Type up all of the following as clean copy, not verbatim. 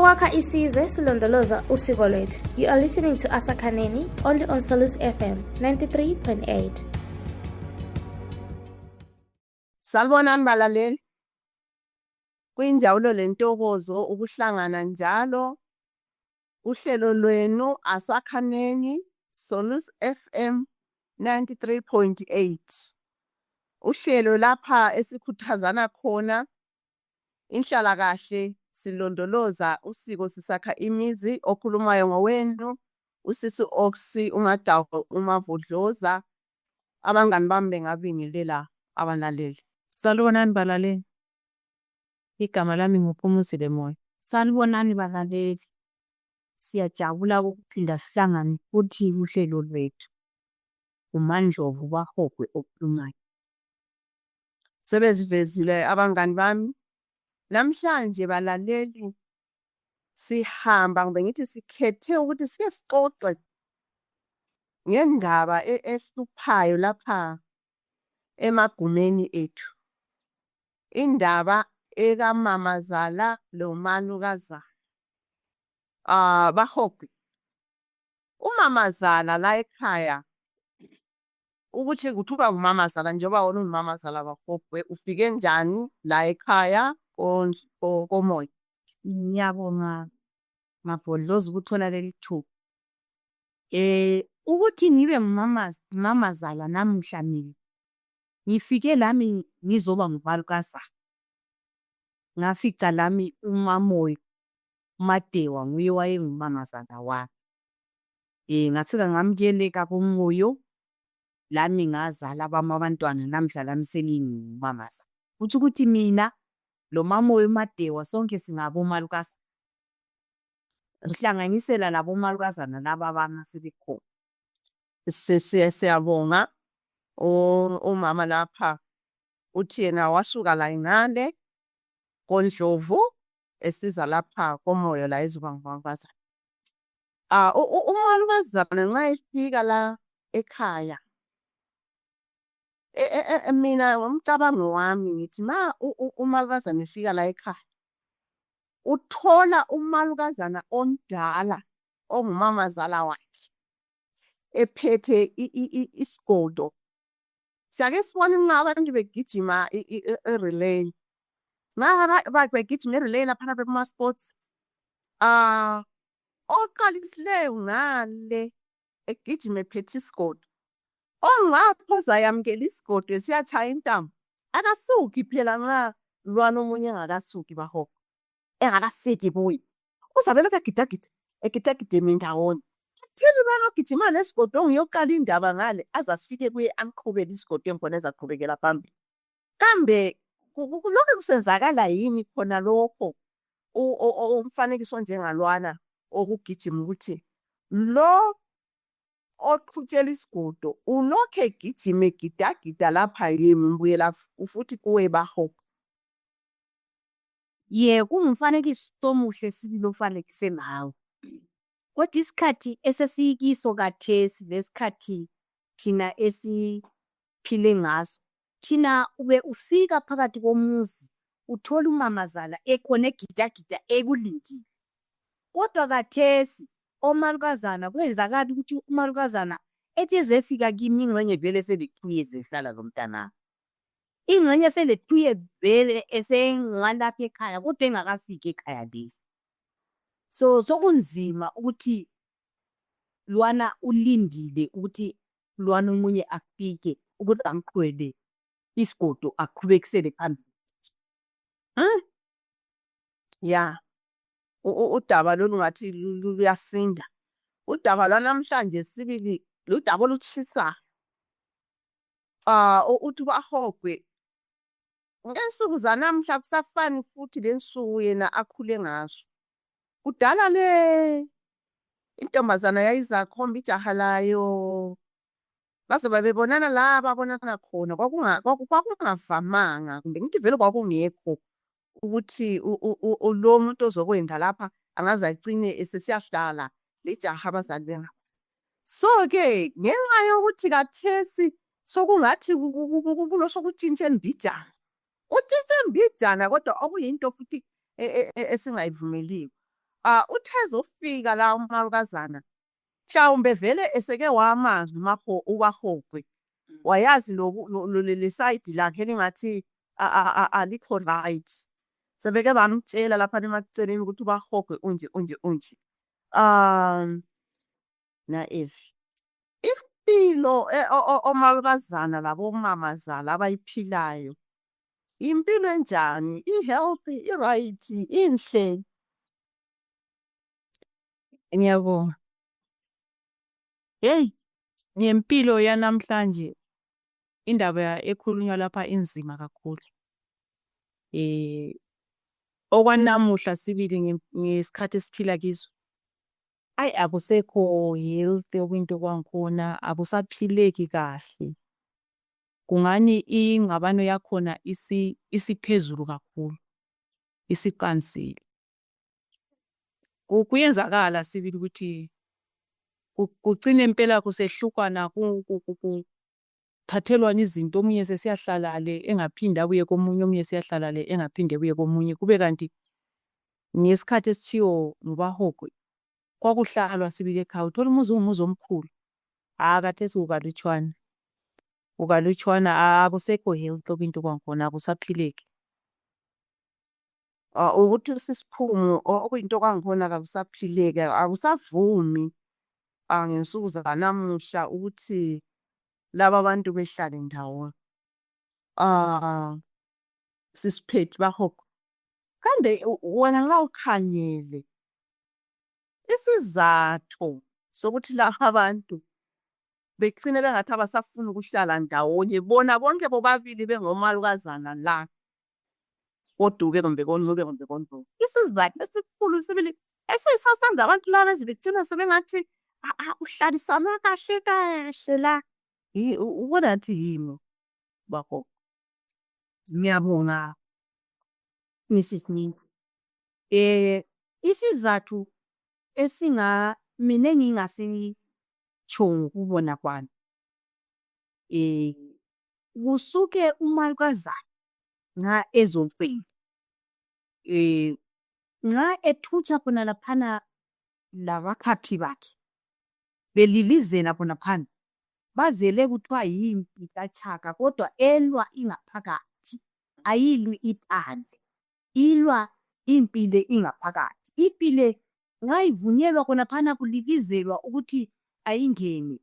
Sokwakha isizwe silondoloza usiko lwethu. You are listening to Asakhaneni only on Solus FM 93.8. Salibonani balaleli. Kuyinjabulo lentokozo ukuhlangana njalo uhlelo lwenu Asakhaneni Solus FM 93.8. Uhlelo lapha esikhuthazana khona inhlala kahle silondoloza usiko sisakha imizi okhulumayo ngowenu usisi Oxy uMadawu uMavudloza abangani bami bengabingelela abalaleli. Salibonani balaleli. Igama lami nguPhumuzile Moyo. Salibonani balaleli. Siyajabula ukuphinda sihlangane futhi uhlelo lwethu. uMandlovu Bahogwe okhulumayo. Sebezivezile abangani bami. Namhlanje balaleli sihamba ngithi sikhethe ukuthi sike sixoxe ngendaba ehluphayo lapha emagumeni ethu. Indaba ekaMamazala loMalukazana. Bahogwe. uMamazala la ekhaya ukuthi kuthiwa uMamazala njengoba wona uMamazala Bahogwe ufike njani la ekhaya komoya. Ngiyabonga Mavudloza ukuthola leli thuba. Ukuthi ngibe ngumamazala namuhla mina. Ngifike lami ngizoba ngumalukazana. Ngafica lami uMamoyo Madewa nguye wayengumamazala wami. Ngathika ngamkeleka kuMoyo lami ngazala abantwana namhla lami sengingumamazala. Ukuthi mina lo Mamoyo Madewa sonke singabomalukazana. Sihlanganisela labomalukazana laba abamasebekhona. Siyabonga umama lapha uthi yena wasuka la ingane koNdlovu esiza lapha komoyo la ezoba ngumalukazana. Umalukazana nxa efika la ekhaya mina ngomcabango wami ngithi umalukazana efika la ekhaya uthola umalukazana omdala ongumamazala wakhe ephethe isigodo. Siyake sibone nxa abantu begijima relay. Nxa begijima relay lapha kuma sports. Oqalisileyo ngale egijima ephethe isigodo. Ongaphoza yamkela isigodo siyatshaya intambo. Akasuki phela nxa lwana omunye engakasuki Bahogwe. Engakasedi kuye. Uzabela egidagida mindawonye. Thina banogijima lesigodo ongiyoqala indaba ngale azafike kuye amqhubele isigodo empona ezaqhubekela phambili. Kambe lokho kusenzakala yini khona lokho umfanekiso njengalwana okugijima ukuthi lo oqhutshela isigodo ulokho egijima egidagida lapha yimi mbuyela futhi kuwe Bahogwe. Kungumfanekiso omuhle sibili ofanekise ngawo. Kodwa isikhathi esesikiso kathesi lesikhathi thina esiphile ngaso. Thina ube ufika phakathi komuzi uthola uMamazala ekhona egidagida ekulindile. Kodwa kathesi omalukazana kwenzakala ukuthi umalukazana ethi ezefika kimi ingxenye vele seleqhuye ezehlala lomntana. Ingxenye seleqhuye vele esengalapha ekhaya kodwa engakafiki ekhaya leli. Sokunzima ukuthi lwana ulindile ukuthi lwana omunye afike ukuthi amqhwele isigodo aqhubekisele phambili. Udaba lolu ngathi luyasinda. Udaba lwanamhlanje sibili ludaba olutshisayo. Uthi Bahogwe ngensuku zanamhla kusafani futhi lensuku yena akhule ngazo. Kudala le intombazana yayizakhomba ijaha layo. Baze babebonana la babonana khona kwakungavamanga kumbe ngithi vele kwakungekho ukuthi lo muntu ozokwenda lapha angaze agcine esesiyahlala lejaha abazali benga. So ke ngenxa yokuthi kathesi sokungathi kulosokutshintshe mbijana. Utshintshe mbijana kodwa okuyinto futhi esingayivumeliyo. Uthezofika la umalukazana mhlawumbe vele eseke wamazi uBahogwe, wayazi leli side lakhe elingathi alikho right. Sebeke bamtshela lapha emaceleni ukuthi uBahogwe unje unje unje. Naevi impilo omalukazana labomamazala abayiphilayo impilo enjani, i-healthy, i-right, inhle. Ngiyabonga. Hey, ngempilo yanamhlanje indaba ekhulunywa lapha inzima kakhulu. Okwanamuhla sibili ngesikhathi esiphila kiso. Ayi akusekho healthy okwinto kwangikhona, akusaphileki kahle. Kungani ingxabano yakhona isiphezulu kakhulu. Isiqansile. Kuyenzakala sibili ukuthi kugcine impela kusehlukana thathelwana izinto omunye sesiyahlala le engaphindi abuye komunye omunye siyahlala le engaphinde abuye komunye kube kanti ngesikhathi esithiyo noBahogwe kwakuhlalwa sibili ekhaya uthola umuzi ungumuzi omkhulu akathesi ukalutshwana akusekho health okwinto kwangikhona akusaphileki. Ukuthi usisiphumo okuyinto kwangikhona akusaphileke akusavumi ngensuku zanamuhla ukuthi laba bantu behlale ndawonye. Sisiphethu Bahogwe kambe wena nxa ukhangele isizathu sokuthi laba abantu begcine bengathi abasafuni ukuhlala ndawonye bona bonke bobabili bengomalukazana la koDube kumbe koNcube kumbe koNdlovu. Isizathu esikhulu sibili esisasenza abantu laba bezibegcina sebengathi uhlalisana kahle kahle la. Ubona ngathi yini Bahogwe? Ngiyabonga Mrs. Nini. Isizathu mina engingasitsho ngokubona kwami. Kusuke umalukazana nxa ezocela. Nxa ethutsha khona laphana labakhaphi bakhe belilizela khonaphana bazele kuthiwa yimpi kaTshaka kodwa elwa ingaphakathi ayilwi iphandle ilwa impile ingaphakathi. Impile nxa ivunyelwa khonaphana kulilizelwa ukuthi ayingene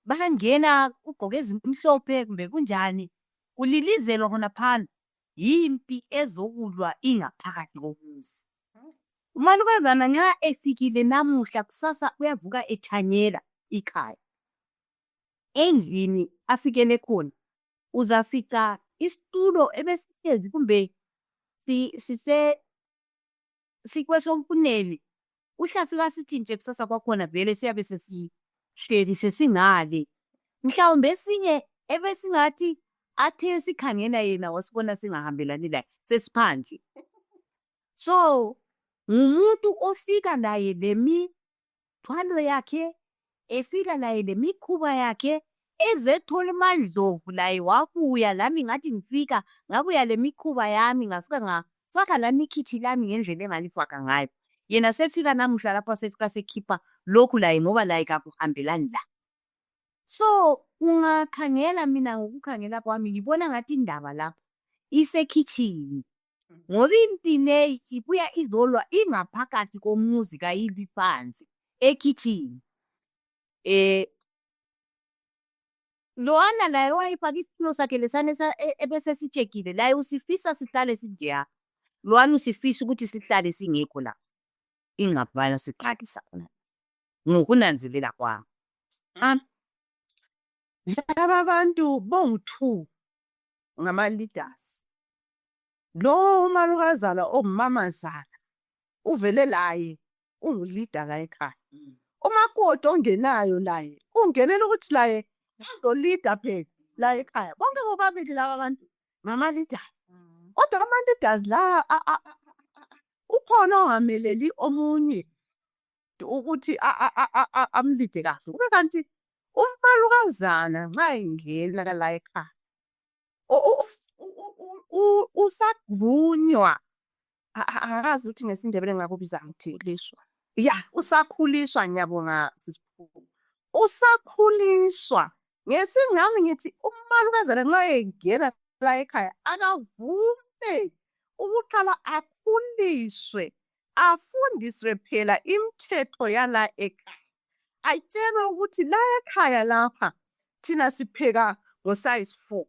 bayangena ugqoke ezimhlophe kumbe kunjani kulilizelwa khonaphana yimpi ezokulwa ingaphakathi komuzi. Umalukazana nxa efikile namuhla kusasa uyavuka ethanyela ikhaya. Endlini afikele khona uzafica isitulo ebesihlezi kumbe sikwesompuneni uhlafika sithi nje kusasa kwakhona vele siyabe sesihleli sesingale. Mhlawumbe esinye ebesingathi athe sikhangela yena wasibona singahambelani laye sesiphandle. So ngumuntu ofika laye lemithwalo yakhe efika laye lemikhuba yakhe ezethola uMandlovu laye wabuya lami ngathi ngifika ngabuya lemikhuba yami ngasuka ngafaka lami ikhithi lami ngendlela engalifaka ngayo. Yena sefika namuhla lapha sefika sekhipha lokhu laye ngoba laye kakuhambelani la. So ungakhangela mina ngokukhangela kwami ngibona ngathi indaba lapha isekhithini. Ngoba impi le ibuya izolwa ingaphakathi komuzi kayilwi phandle ekhithini. Lowana laye wayifaka isitulo sakhe lesane ebesesitshekile laye usifisa sihlale sinjeya. Lowana usifisa ukuthi sihlale singekho la. Ingabhala siqalisa khona. Ngokunanzelela kwami. Laba bantu bongu-2 ngama-leaders. Lo umalukazana ongumamazala uvele laye ungu-leader la ekhaya. Umakoti ongenayo laye ungenela ukuthi laye azolida phela la ekhaya. Bonke bobabili laba bantu ngama-leaders. Kodwa ama-leaders la ukhona ongameleli omunye ukuthi amlide kahle. Kube kanti umalukazana nxa ingena la ekhaya usagunywa Akazi ukuthi ngesindebele ngakubiza ngikuthi ya usakhuliswa. Ngiyabonga sisikhulu, usakhuliswa. Ngesingami ngithi umalukazana nxa engena la ekhaya akavume ukuqala akhuliswe, afundiswe phela imithetho yala ekhaya. Atshelwe ukuthi la ekhaya lapha thina sipheka ngo-size 4.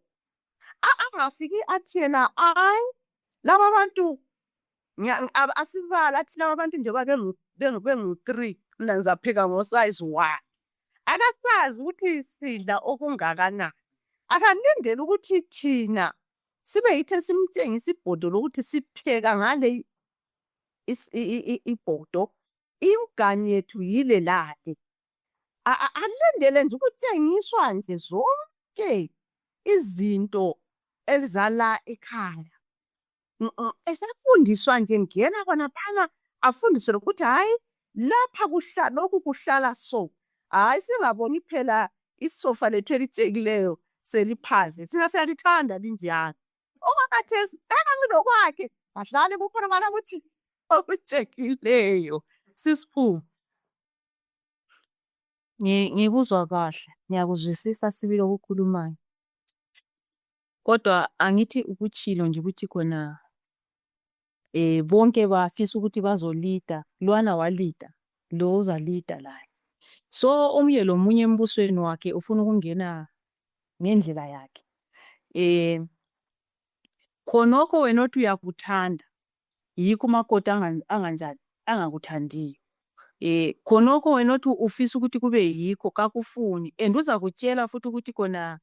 Angafiki athi yena laba bantu asibala athi laba bantu njengoba bengu-3 mina ngizapheka ngo-size 1. Akasazi ukuthi sidla okungakanani. Akalindele ukuthi thina sibe yithe simtshengisa ibhodo lokuthi sipheka ngale ibhodo. Imganu yethu yile lale. Alindele nje ukutshengiswa nje zonke izinto ezala ekhaya. Esefundiswa nje ngena khona phana afundiswe ukuthi hayi lapha lokhu kuhlala so. Hayi singaboni phela isofa lethu elitshekileyo seliphansi. Thina siyalithanda linjani. Okwakhathesi ngokwakhe bahlale kukhona ukuthi okutshekileyo. Sisiphuma. Ngikuzwa kahle, ngiyakuzwisisa sibili okukhulumayo. Kodwa angithi ukutshilo nje ukuthi khona bonke bafisa ukuthi bazolida, lwana walida, lo uzalida laye. So omunye lomunye embusweni wakhe ufuna ukungena ngendlela yakhe. Khonokho wena othi uyakuthanda yikho umakoti anganjani angakuthandiyo. Khonokho wena othi ufisa ukuthi kube yikho kakufuni, and uzakutshela futhi ukuthi khona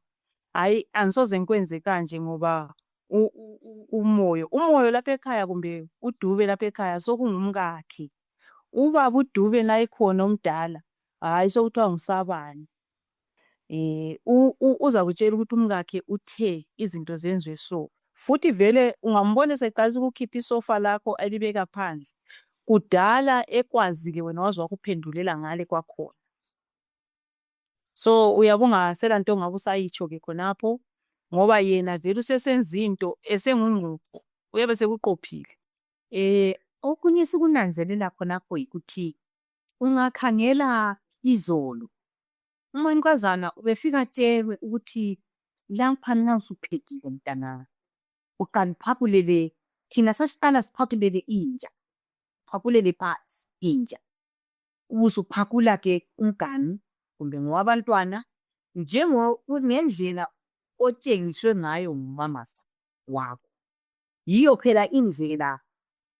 hayi angisoze ngikwenze kanje ngoba umoyo lapha ekhaya kumbe uDube lapha ekhaya sokungumkakhe. Ubaba uDube la ekhona omdala hayi sokuthiwa ngisabani. Uzakutshela ukuthi umkakhe uthe izinto zenziwe so. Futhi vele ungambona seqalisa ukukhipha isofa lakho alibeka phansi. Kudala ekwazike wena wazi wakuphendulela ngale kwakhona. So uyabonga sela nto ngabe usayitsho ke khonapho ngoba yena vele usesenza into esengungqoqo uyabe sekuqophile. Okunye sikunanzelela khonapho yikuthi ungakhangela izolo umankazana ubefika tshelwe ukuthi lapha nansi uphekile mntana. Uqala uphapulele, thina sasiqala siphapulele inja. Uphapulele phansi inja. Ubusuphakula ke umganu kumbe ngowabantwana ngendlela otshengiswe ngayo ngumamasa wakho. Yiyo phela indlela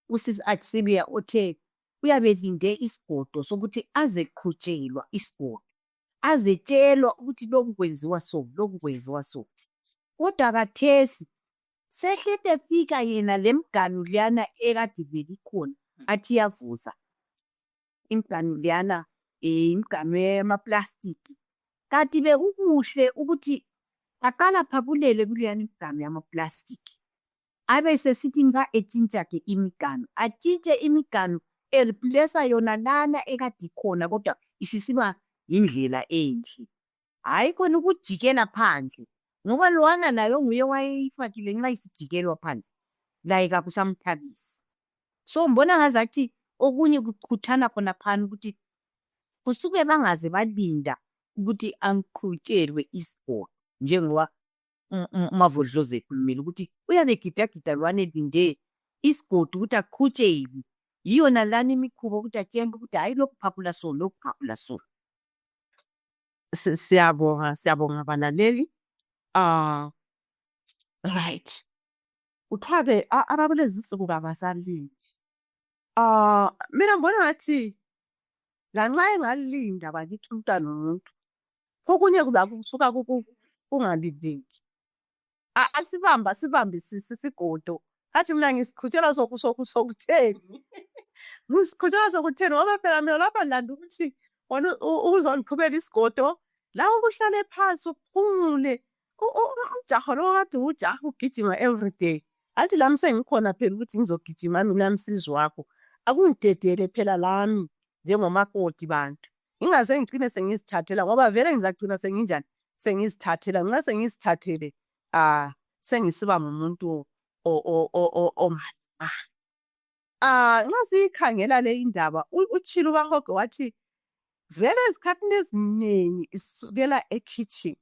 usisi Atsibiya othe uyabelinde isigodo sokuthi azeqhutshelwa isigodo. Azetshelwa ukuthi lokhu kwenziwa so, lokhu kwenziwa so. Kodwa kathesi sehlete fika yena lemganu liyana ekade belikhona athi yavuza. Imganu liyana imganu yamaplastiki. Kanti bekukuhle ukuthi aqala phapulele kuleyana imganu yamaplastiki. Abe sesithi nxa etshintsha ke imiganu, atshintshe imiganu replace yona lana ekade ikhona kodwa isisiba indlela enhle. Hayi khona ukujikela phandle. Ngoba lowana nayo nguye wayifakile nxa isijikelwa phandle. Laye kakusamthabisi. So mbona ngazathi okunye kukhuthana khona phana ukuthi kusuke bangaze balinda ukuthi amqhutshelwe isigodo njengoba uMavodlozi ekhulumile ukuthi uyabe gidagida lwana elinde isigodo ukuthi aqhutshelwe. Yiyona lana imikhuba ukuthi atshelwe ukuthi hayi lokhu phapula so, lokhu phapula so. Siyabonga balaleli. Right. Uthabe abakulezi insuku kabasalindi. Mina ngibona ngathi lanxa engalinda bakithi umntwana umuntu okunye kusuka kungalindeki. Sibambe isigodo. Athi mina ngisikhutshela sokutheni. Ngisikhutshela sokutheni ngoba phela mina lapha ngilanda ukuthi uzongiqhubela isigodo. Lawo kuhlale phansi uphumule. Ujaha lo kade ujaha ugijima everyday. Athi lami sengikhona phela ukuthi ngizogijima mina msizi wakho. Akungidedele phela lami njengomakoti bantu. Ingaze ngicine sengizithathela ngoba vele ngizagcina senginjani sengizithathela. Nxa sengizithathele sengisiba ngumuntu ongani. Nxa siyikhangela le indaba utshilo kagogo wathi vele ezikhathini eziningi isukela ekhitchen.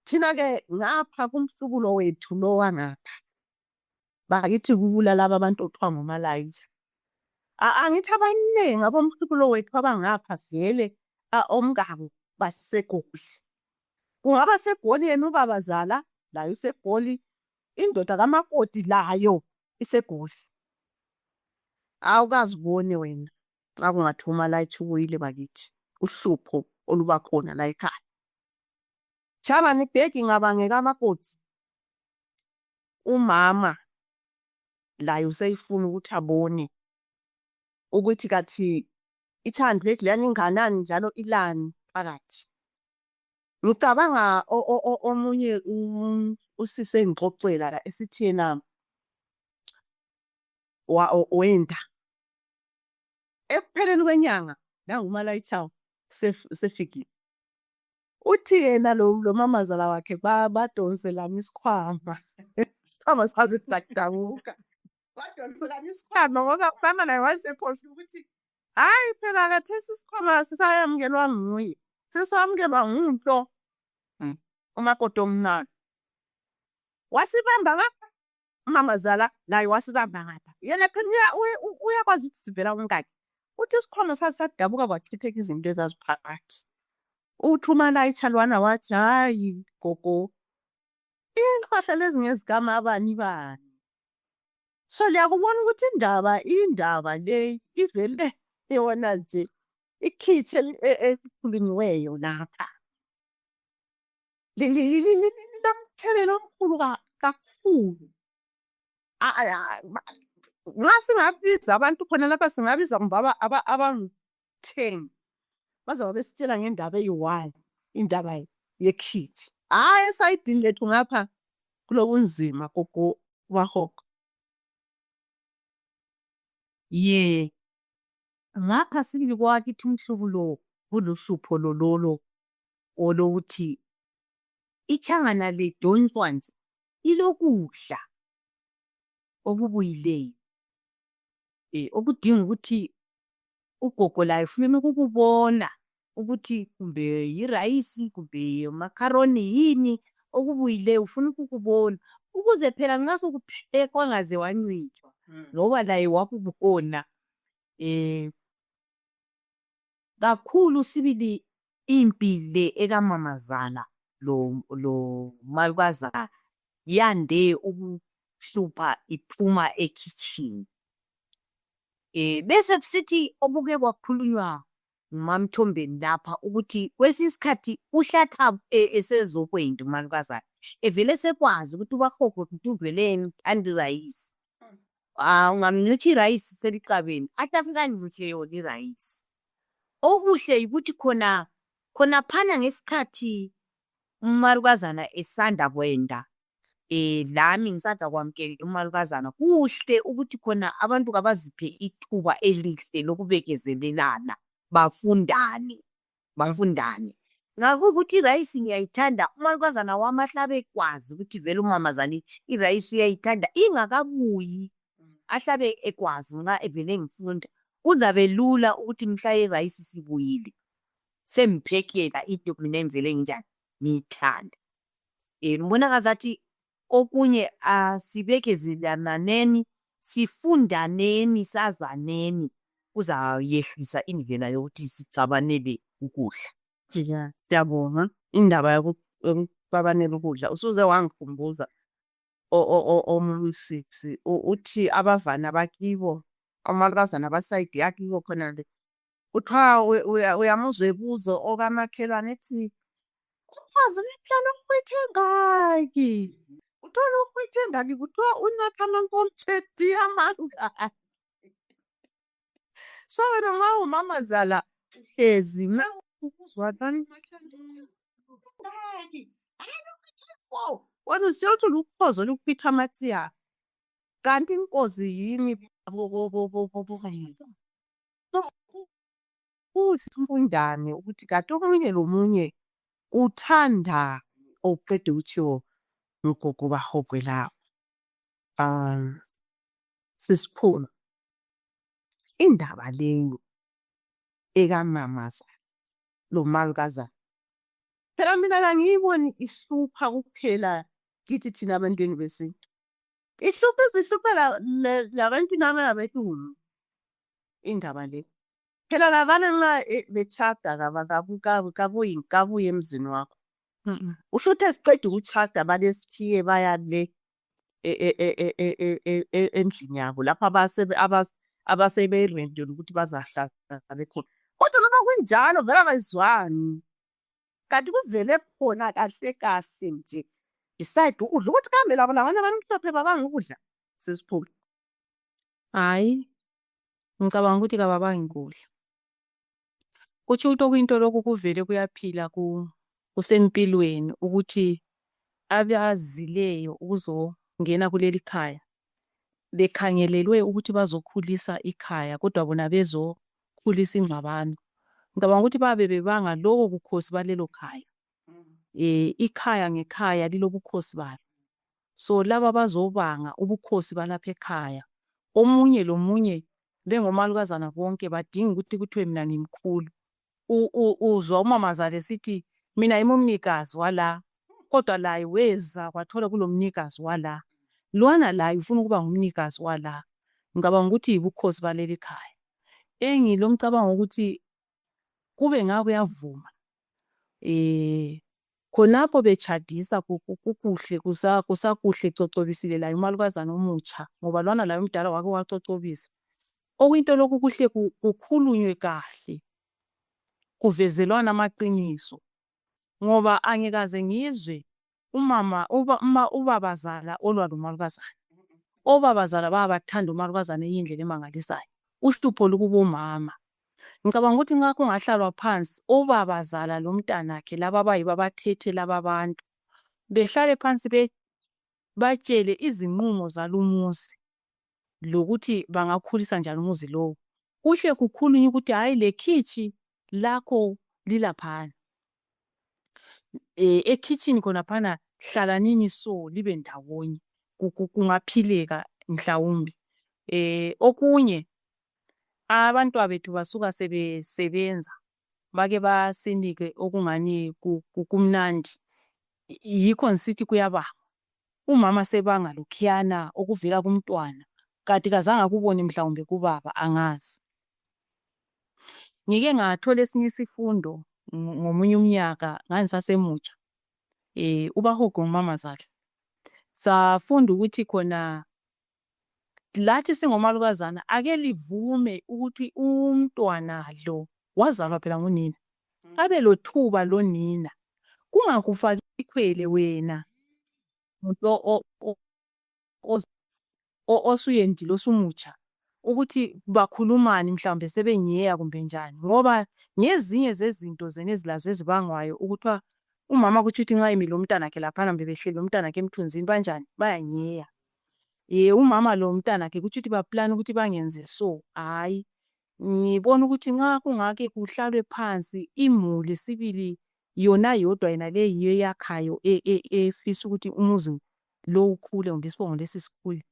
Thina-ke ngapha kumhlubulo wethu lo wangapha, bakithi kubula laba abantu okuthiwa ngomalayitha. Angithi abaningi abomhlubulo wethu abangapha vele omngako baseGoli. Kungaba seGoli yena ubabazala layo iseGoli, indoda kamakoti layo iseGoli. Awukaziboni wena xa kungathiwa umalayitha ubuyile bakithi, uhlupho oluba khona la ekhaya. Chabani ibheki ingabangeka amakoti, umama layo useyifuna ukuthi abone ukuthi kathi ithando lethu liyani inganani njalo ilani phakathi. Ngicabanga omunye usisi engixoxela la esithi yena wenda ekupheleni kwenyanga nangumalayitha sefikile. Uthi yena lo mamazala wakhe badonselana isikhwama. Isikhwama sabe sidabuka. Badonselana isikhwama ngoba umama naye wayesekhohlwe ukuthi hayi phela kathesi isikhwama sisayamukelwa nguye. Sisamukelwa nguNhlo. Umakoti omncane. Wasibamba ngapha umamazala naye wasibamba ngapha. Yena phela uyakwazi ukuthi sivela kungaki. Uthi isikhwama sasidabuka kwachitheka izinto ezaziphakathi. Uthi umalayitha lwana wathi hayi gogo, inhlahla lezi ngezikama bani. So liyakubona ukuthi indaba le ivele yona nje ikhithi elikhulunyiweyo lapha. Linomthelela omkhulu kakhulu. Nxa singabiza abantu khona lapha singabiza ngoba abangu-10 bazobe besitshela ngendaba eyi-1, indaba yekhithi. Hayi esayidini lethu ngapha kulobunzima gogo kagogo. Ngapha sibili kwakithi umhlubulo kuluhlupho lolo olokuthi ichangana ledonswa nje ilokudla okubuyileyo. Okudinga ukuthi ugogo laye ufuna ukukubona ukuthi kumbe yirayisi kumbe macaroni yini okubuyileyo ufuna ukukubona ukuze phela nxa sokuphekwa ngaze wancitshwa ngoba laye wakubona. Kakhulu sibili impi le ekamamazala lo malukazana yande ukuhlupha iphuma ekhitshini. Bese kusithi obuke kwakhulunywa nguMaMthombeni lapha ukuthi kwesinye isikhathi uhlatha esezokwenda umalukazana evele sekwazi ukuthi ubagogo ukuthi uveleni uthanda irayisi. Ungamncithi irayisi selicabeni athi afika nivuthe yona irayisi. Okuhle yikuthi khonaphana ngesikhathi umalukazana esanda kwenda lami ngisanda kwamukela umalukazana, kuhle ukuthi khona abantu kabaziphe ithuba elihle lokubekezelelana bafundane. Ngakho ukuthi irayisi ngiyayithanda, umalukazana wami ahle abekwazi ukuthi vele umamazala irayisi uyayithanda ingakabuyi. Ahle ekwazi nxa evele ngifunda kuzabe lula ukuthi mhla irayisi sibuyile semphekela into mina engivele nginjani ngiyithanda. Ngibona ngazathi okunye asibekezelananeni, sifundaneni, sazaneni kuzayehlisa indlela yokuthi sicabanele ukudla. Siyabonga indaba yokucabanela ukudla. Usuze wangikhumbuza omunye uthi abavana bakibo amalukazana basayidi yakibo khona le kuthiwa uyamuzwa ebuzo okamakhelwane ethi umfazi umhlala ukhwethe ngaki, uthola ukhwethe ngaki, kuthiwa unatha amankomitshedi amangaki. So wena nxa umamazala uhlezi wena usiyothi ulukhozo olukupitha amatsiya kanti inkozi yini usifundane ukuthi kade omunye lomunye uthanda oqede utshiwo ngugogo bahogwe lapho. Sisiphula indaba leyo ekamamaza lo malukazana. Phela mina angiyiboni ihlupha kuphela kithi thina abantweni besintu. Ihluphela labantwini abangabelungu indaba le. Phela labana nxa betshada kabuye emzini wakho. Usho ukuthi esiqeda ukutshada baleskhiye baya le endlini yabo lapho abaseberendele ukuthi bazahlala bekhona. Kodwa noma kunjalo vele abazwani. Kanti kuvele khona kahle kahle nje decide ukudla ukuthi kambe labo labanye abamhlophe babanga ukudla sesiphula. Hayi, ngicabanga ukuthi kababangi kudla. Kutsho ukuthi okuyinto lokhu kuvele kuyaphila kusempilweni ukuthi abazileyo ukuzongena kuleli khaya bekhangelelwe ukuthi bazokhulisa ikhaya kodwa bona bezokhulisa ingxabano. Ngicabanga ukuthi babe bebanga lokho bukhosi balelo khaya. Ikhaya ngekhaya lilobukhosi balo. So laba bazobanga ubukhosi balapha ekhaya. Omunye lomunye bengomalukazana bonke badinga ukuthi kuthiwe mina ngimkhulu. Uzwa umamazala esithi mina imumnikazi wala kodwa laye weza kwathola kulomnikazi wala. Lwana laye ufuna ukuba ngumnikazi wala. Ngicabanga ukuthi ibukhosi baleli khaya. Engilomcabango ukuthi kube ngakuyavuma. Khonapho betshadisa kukuhle kusakuhle cocobisile laye umalukazana omutsha ngoba lwana laye umdala wake wacocobisa. Okuyinto lokhu kuhle kukhulunywe kahle. Kuvezelwana amaqiniso. Ngoba angikaze ngizwe ubabazala olwa lomalukazana. Obabazala bayabathanda umalukazana eyindlela emangalisayo. Uhlupho lukubomama. Ngicabanga ukuthi nxa kungahlalwa phansi obabazala lomntanakhe laba abayibo abathethe laba abantu behlale phansi batshele izinqumo zalumuzi lokuthi bangakhulisa njani umuzi lowo. Kuhle kukhulunywe ukuthi hayi lekhitshi lakho lilaphana. Ekhitshini khonaphana hlalanini so libe ndawonye. Kungaphileka mhlawumbe. Okunye abantwabethu basuka sebesebenza bake basinike okungani kumnandi. Yikho ngisithi kuyabanga. Umama sebanga lokhiyana okuvela kumntwana kanti kazange kubone mhlawumbe kubaba angazi. Ngike ngathola esinye isifundo ngomunye umnyaka ngangisasemutsha. Ubahogo ngumamazala. Safunda ukuthi khona lathi singomalukazana ake livume ukuthi umntwana lo wazalwa phela ngunina. Abe lothuba lonina. Kungakufaki ikhwele wena. Umuntu osuyendile osumutsha ukuthi bakhulumani mhlawumbe sebenyeya kumbe njani ngoba ngezinye zezinto zenezilazo ezibangwayo ukuthi umama kuthi nxa emile umntanakhe laphana bebehleli umntanakhe emthunzini banjani bayanyeya. Umama lo umntanakhe kuthi baplan ukuthi bangenze so. Hayi ngibona ukuthi nxa kungake kuhlalwe phansi imuli sibili yona yodwa yena le yiyo yakhayo efisa ukuthi umuzi lo ukhule kumbe isibongo lesi sikhule.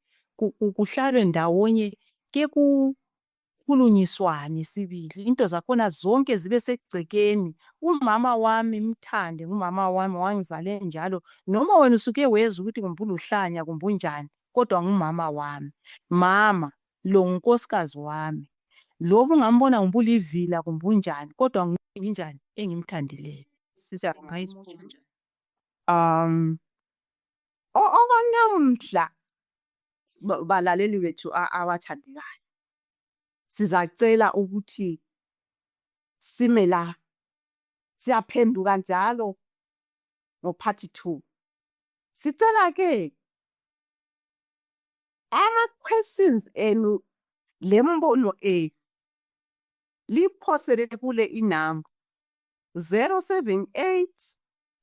Kuhlalwe ndawonye ke kukhulunyiswane sibili into zakhona zonke zibe segcekeni. Umama wami mthande umama wami wangizale njalo noma wena usuke weza ukuthi kumbe uluhlanya kumbe unjani kodwa ngumama wami. Mama lo unkosikazi wami. Lobu ngambona kumbe ulivila kumbe unjani kodwa nginjani engimthandileyo. Okwanamuhla balaleli bethu abathandekayo. Sizacela ukuthi sime la siyaphenduka njalo no part 2. Sicela ke ama questions enu lembono liphosele kule inamba 078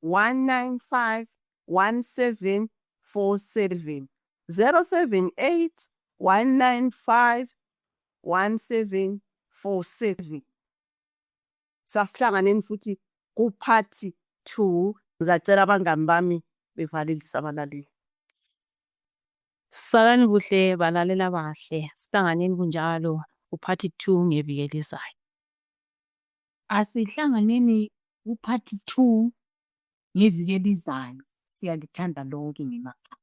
195 1747 078 195 1747. Sasihlanganeni futhi ku part 2. Ngizacela abangani bami bevalelisa abalaleli. Salani kuhle balalela bahle. Sihlanganeni kunjalo upart 2 ngeviki elizayo. Asihlanganeni kuphathi 2 ngeviki elizayo. Siyalithanda lonke ngemakhaya.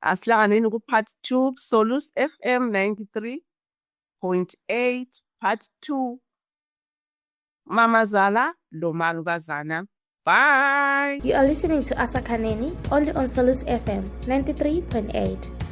Asihlanganeni ku-part 2 Solus FM 93.8 part 2. Mama Zala lo malukazana. Bye. You are listening to Asakhaneni only on Solus FM 93.8.